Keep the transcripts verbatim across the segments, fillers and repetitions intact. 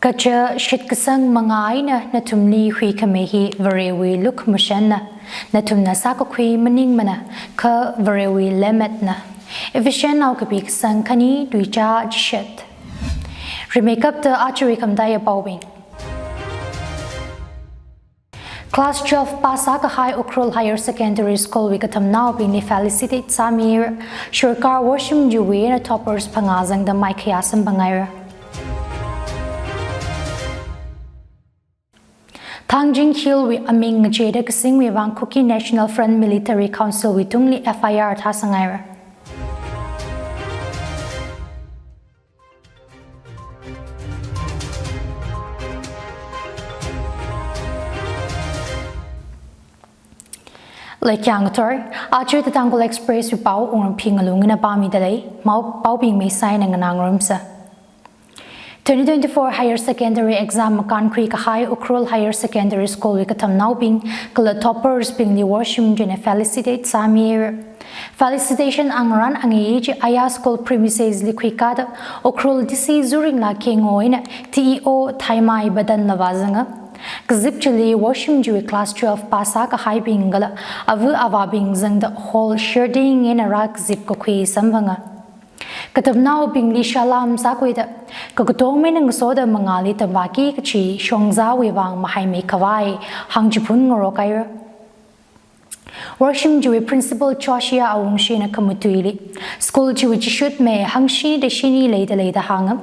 Kaja shitkasang manga eina nathumli huikhami hi Varewui lukhamashanna, nathumna sākakhui maningmana, kha Varewui lemetna. Ephesians nao kapi kasang khani, tuicha chishat. Rimeikapta aja khamataiya paobing. Class twelve pass sākahai Ukhrul Higher Secondary School wui katamnaobingli felicitate sāmira. Sarkar worshimjuwui eina toppers phangā zangda maikhayā samphangaira. Thangjing Hill wui aming ngacheida kazingwui vang Kuki National Front Military Council wui tungli F I R thāsangaira. Leikhyang ngathor, aja The Tangkhul Express wui pao Wungramphing Ngalung eina pāmida lei, mao paobing meisaina nganā ngarumsa. Twenty twenty-four Higher Secondary Exam makānkhui kahai Ukhrul Higher Secondary School wui katamnaobing kala toppers bingli worshim china felicitate sāmira. Felicitation angarān angi chi aya school premises li khuikāda Ukhrul D C Zuringla Khengo eina T E O Thaimai Badan lava zanga. Kazip chili worshim chiwui class twelve pass sākahaibing kala ava avābing zangda hall sharding eina rākazip kakhui samphanga. Katamnaobingli salam sākhuida, kakatom eina ngasoda mangāli tamvāki kachi shongzāwui vang mahaimei khavai hāngchiphun ngarokhaira. Worshim chiwui principal Joshua Awungshina khamatuili, school chiwui chishutmei hangshida shini leida leida hānga,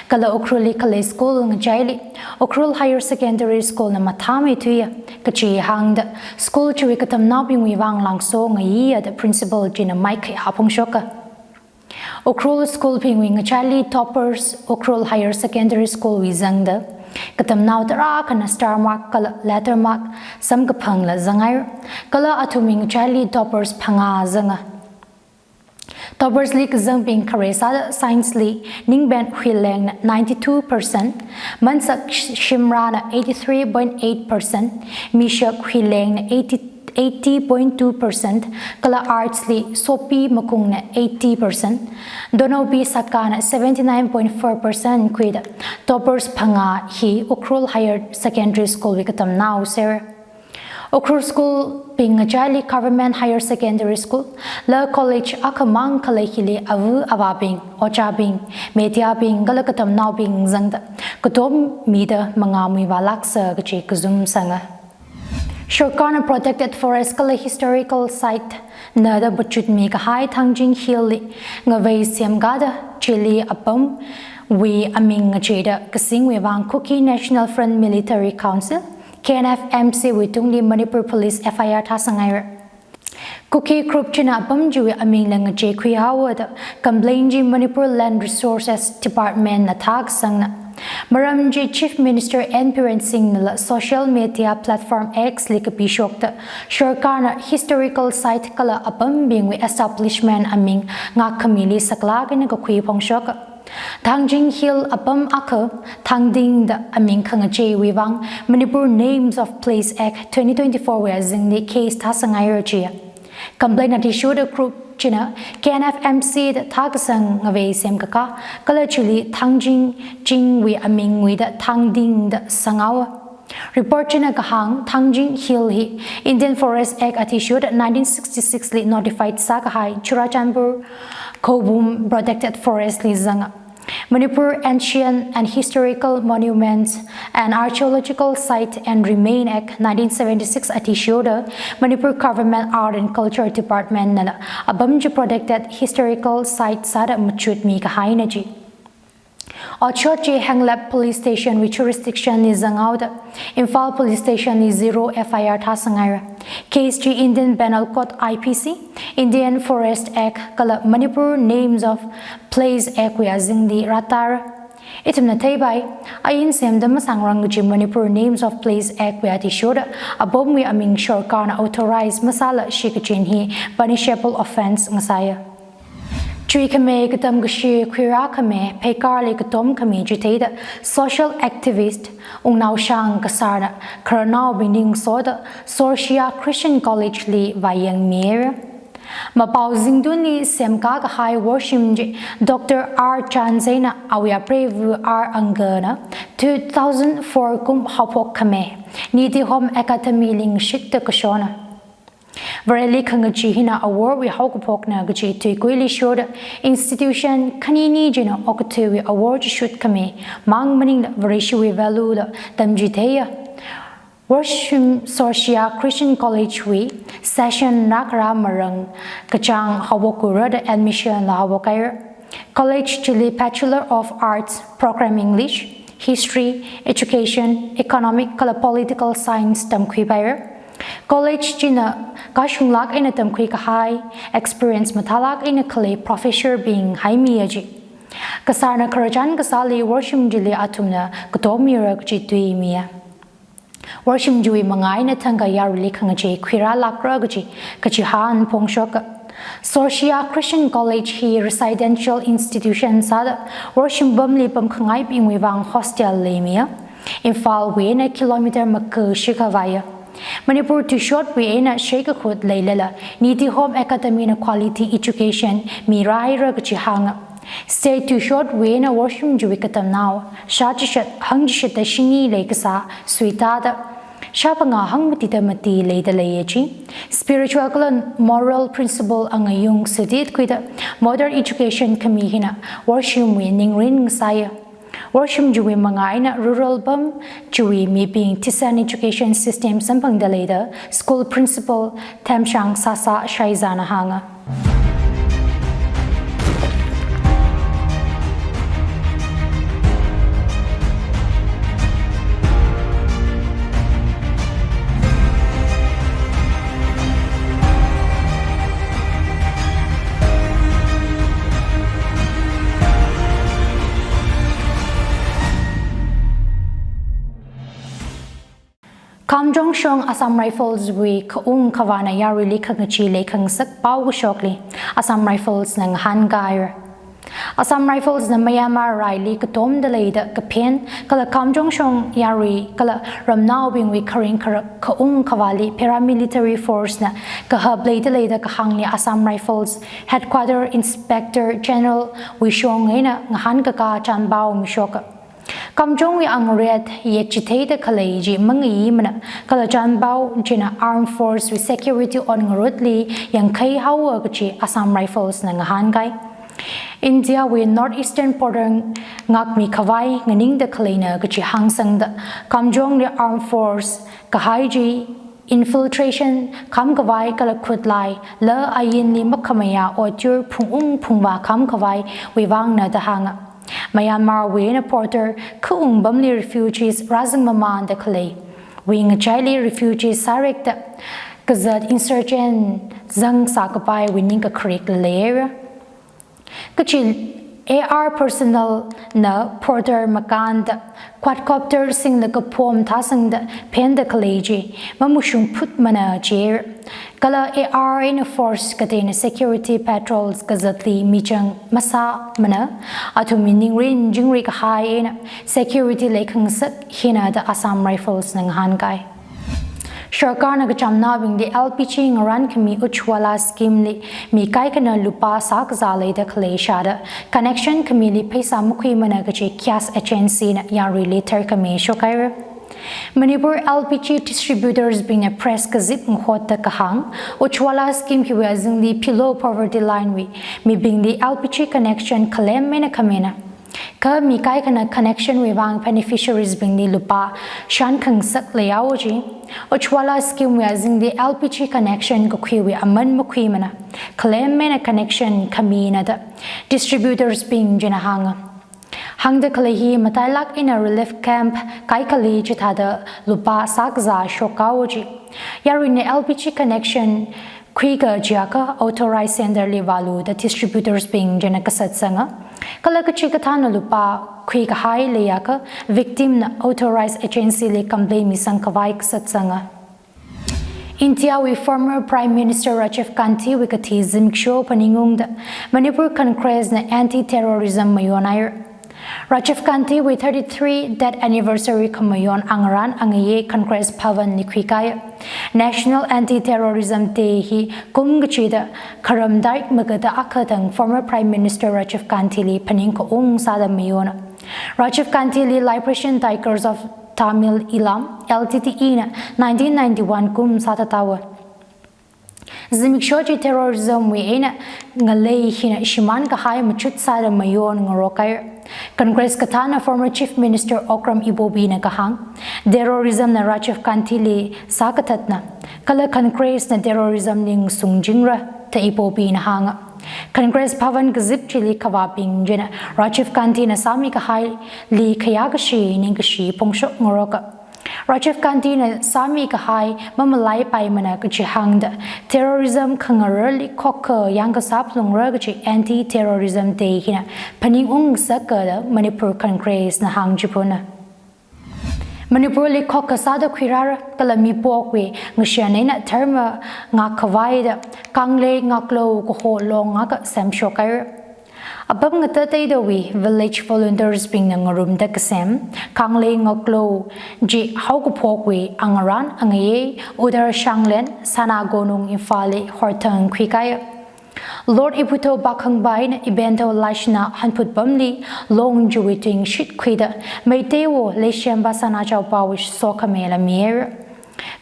kala Ukhrulli khalei school ngachaili Ukhrul Higher Secondary School na mathāmeithuiya kachi hāngda, school chiwui katamnaobingwui vang langso ngayiya da principal china maikhayā phongshoka. Ukhrul school bingwui ngachaili toppers Ukhrul Higher Secondary School wui zangda, katamnao tarākhana star mark kala letter mark samkaphangla zangaira, kala athumwui ngachaili toppers phangā zanga. Toppers li kazangbing khare sāda science li Ningben Huilengna ninety-two percent, Mansak Shimrana eighty-three point eight percent, Mishak Huilengna eighty eighty point two percent, kala arts li Sopi Makungna eighty percent, Donobi Sakana seventy-nine point four percent khuida toppers phangā hi Ukhrul Higher Secondary School wui katamnao sera. Ukhrul school bing ngachaili Government Higher Secondary School la college akhamang khalei hili ava avābing, ojābing, mediabing kala katamnaobing zangda katom mida mangā muivālāksa kachi kazum sanga. Sarkarna protected forest kala historical site na da machutmi kahai Thangjing Hill li ngavei semkāda chili apamwui aming ngacheida kazingwui vang Kuki National Front Military Council, K N F M C wui tungli Manipur Police F I R thāsangaira. Kuki group china apam chiwui amingla ngachei khuihaowa da complaint chi Manipur Land Resources Department na thākasangna. Maram chi Chief Minister N Biren Singh nala social media platform X li kapishokta, sarkarna historical site kala apambingwui establishment aming ngakhamili saklāk eina kakhui phongshoka. Thangjing Hill apam akha Thangding da aming khangacheiwui vang Manipur Names of Place Act twenty twenty-four wui azingli case thāsangaira chiya. Complaint athishurda group china K N F M C da thākasang ngavei semkakā, kala chili Thangjing chingwui aming nguida Thangding da sanghaowa. Report china kahāng Thangjing Hill hi Indian Forest Act athishurda nineteen sixty-six li notified sākahai Churachandpur Khoubum Protected Forest li zanga. Manipur Ancient and Historical Monuments and Archaeological Site and Remain Act nineteen seventy-six athishurda Manipur Government Art and Culture Department nala apam chi protected historical site sāda machutmi kahaina chi. Otshot chi Henglep Police Station wui jurisdiction li zanghaoda Imphal Police Station li zero F I R thāsangaira. Case chi Indian Penal Code I P C, Indian Forest Act kala Manipur Names of Place Act wui azingli rātāra. Ithumna theipai, ain semda masāngrang kachi Manipur Names of Place Act wui athishurda apamwui aming sarkarna authorize masāla shikachin hi punishable offence ngasāya. Chuikhami katam kashi khuirākhami pheikarli katom khami chitheida social activist Wungnaoshang Kasarna khararnaobing ningsoda Sorshia Christian College li vāyangmira. Mapao zingtunli semkā kahai worshim chi Doctor R Chance eina awui apreiva R Angana two thousand four kum haophok khami Nitihom Academy li ngashitda kashona. Vareli khangachee hina awor wui haokaphokna kachi tuikuili shoda institution khanini china okathuiwui awor chi shut khami mang maningla Vareshiwui value la tamchitheiya. Worshim Sorshia Christian College wui session nakra marang kachāng haophokura da admission la haophok haira. College chili Bachelor of Arts program English, History, Education, Economic kala Political Science tamkhuipaira. College china kashunglāk eina tamkhui kahai, experience mathālāk eina khalei professor bing haimiya chi. Kasarna khararchan kasāli worshim chili athumna katom mira kachi tuimiya. Worshim chiwui manga eina thangkha yaruili khangachee khuirālākra kachi, kachihān phongshoka. Sorshia Christian College hi residential institution sāda worshim pamli pamkhangaibingwui vang hostel leimiya. Imphalwui eina kilometer maga shikhavaiya. Manipur tuishotwui eina sheikakhut leilala Nitihom Academy na quality education mirāhaira kachi hānga. State tuishotwui eina worshim chiwui katamnao shāchishat hangchishatda shini leikasā suitāda shāphangā hangmatida mati leida leiya chi. Spiritual kala moral principle angayung sudit khuida modern education khami hina worshimwui ningrin ngasāya. Worshim chiwui manga eina rural pam chiwui mibing thisan education system samphangda leida school principal Themshang Sasa Shaizana hānga. Kamjong shong Assam Rifles wui khaung khavāna yaruili khangachee leikhangasak pao kashokli Assam Rifles na ngahānkahaira. Assam Rifles na Myanmar raili katomda leida kaphen kala Kamjong shong yarui kala ramnaobingwui kharing kharak khaung khavāli paramilitary force na kahap leida leida kahāngli Assam Rifles Headquarter Inspector General Wishong eina ngahānkakā chānpao mishoka. Kamjongwui angret yet chitheida khalei chi mangayimana kala chānpao china armed force wui security ot ngarutli yangkhai haowa kachi Assam Rifles na ngahānkai. India wui North Eastern border ngākmi khavai nganingda khaleina kachi hāngsangda Kamjongli armed force kahai chi infiltration khamkhavai kala khutlai la ayinli makhamayā otyur phungung phungvā khamkhavaiwui vangna da hānga. Myanmar wui eina border khaung pamli refugees rāzang mamānda khalei wui ngachaili refugees sārekda kazat insurgent zangsā kapaiwui ningkakharik la leihaira. Kachi A R personnel na border makānda quadcopter singda kaphom thāsangda phenda khalei chi mamashung phutmana chi. Kala A R eina force kateina security patrols kazatli michang masāmana, athumwui ningrin chingri kahai eina security leikhangasak hina da Assam Rifles na ngahānkai. Sarkarna kachamnaobingli L P G ngarān khami Ujjwala scheme li mi kaikhana lupā sākazā leida khalei shāda connection khamili pheisā makhuimana kachi gas agency na yaruili tharkhami shokhaira. Manipur L P G distributors bingna press kazip ngahotda kahāng, Ujjwala scheme hiwui azingli below poverty line wui mibingli L P G connection khalem eina khamina. Kha mi kaikhana connection wui vang beneficiaries bingli lupā shānkhangasak leihaowa chi. Ujjwala scheme wui azingli L P G connection kakhuiwui aman makhuimana. Khalem eina connection khamina da distributors bing china hānga. Hāngda khalei hi matailāk eina relief camp kaikhali chithāda lupā sākazā shokhaowa chi. Yaruina L P G connection khuikajiakha authorized center li vālu da distributors bing china kasatsanga. Kala kachikathāna lupā khuikahai leiakha victim na authorized agency li complaint misangkhavai kasatsanga. India wui former Prime Minister Rajiv Gandhi wui kathi zimiksho phaningungda Manipur Congress na anti-terrorism mayon haira. Rajiv Gandhi wui thirty-three death anniversary khamayon angarān angaye Congress Bhavan li khuikahai. National Anti-Terrorism Day hi kum kachida kharam tarik magada akha thang former Prime Minister Rajiv Gandhi li phaningkhaung sāda mayona. Rajiv Gandhi li Liberation Tigers of Tamil Eelam, L T T E na nineteen ninety-one kum sāthathaowa. Zimiksho chi terrorism wui eina ngalei hina shimān kahai machut sāda mayon ngarokhaira. Congress kathāna former Chief Minister Okram Ibobi na kahāng, terrorism na Rajiv Gandhi li sākathatna, kala Congress na terrorism li ngasung jingra da Ibobi na hānga. Congress Bhavan kazip chili kavābing china Rajiv Gandhi na sāmi kahai li khayākashi ningkashi phongshok ngaroka. Rajiv Gandhi na sāmi kahai mamalaipaimana kachi hāngda, terrorism khangararli khokkha yangkasā phalungra kachi Anti-Terrorism Day hina phaningung sāka da Manipur Congress na hāngchiphuna. Manipur li khokkha sāda khuirāra kala mipokwui ngashan eina dharma ngakkhavai da Kanglei Ngaklo kaho long ngaka semshokhaira. Apam ngatateidawui village volunteers bingna ngarumda kasem Kanglei Ngaklo chi haokaphokwui angarān angayei Udar Shanglen, Sanagonung Imphal li horthang khuikahai. Lord Ibutho Pakhangpa eina Ibenthao Laishna hanphut pamli long chiwui ting shitkhuida Meiteiwo Leishempa Sanachaopawui sokhamela mihaira.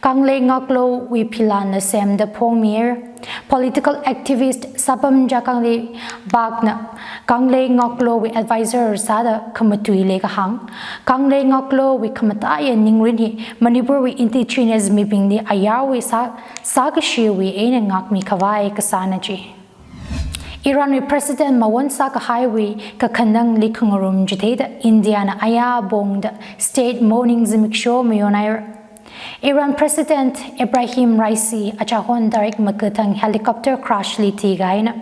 Kanglei Ngaklowui philanna semda phongmihaira. Political activist Sapamcha Kangleipakna Kanglei Ngaklowui advisor sāda khamatui leikahāng, Kanglei Ngaklowui khamataiya ningrin hi Manipurwui indigenous mibingli ayarwui sā, sākashiwui eina ngākmikhavai kasāna chi. Iranwui President mawon sākahaiwui kakhanangli khangarum chitheida Indiana ayā pongda state mourning zimiksho mayonhaira. Iran President Ebrahim Raisi achahon tarik magada thang helicopter crash li thikahaina.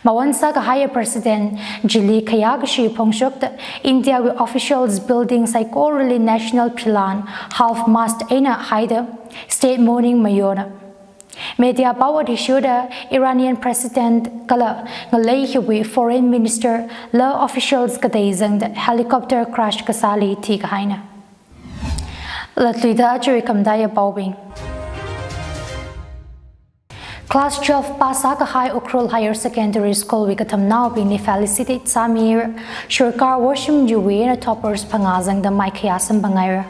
Mawon sākahaiya President chili khayākashi phongshokda Indiawui officials building saikorali national philan half mast eina haida state mourning mayona. Media pao athishurda Iranian President kala ngalei hiwui Foreign Minister la officials katei zangda helicopter crash kasāli thikahaina. Latluida chui khamataiya paobing. Class twelve pass sākahai Ukhrul Higher Secondary School wui katamnaobingli felicitate sāmihaira. Sarkar worshim chiwui eina toppers phangā zangda maikhayā samphangaira.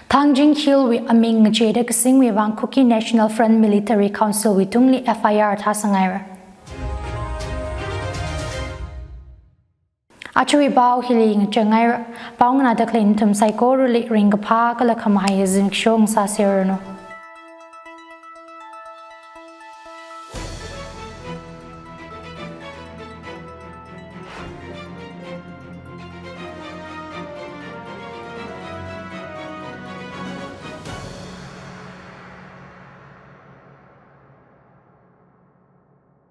Thangjing Hill wui aming ngacheida kasingwui vang Kuki National Front Military Council wui tungli F I R thāsangaira. Achuwui pao hili ngachang ngaira. Pao nganāda khalei nathum saikorali ringkaphā kala khamahaiya zimiksho ngasāserranu.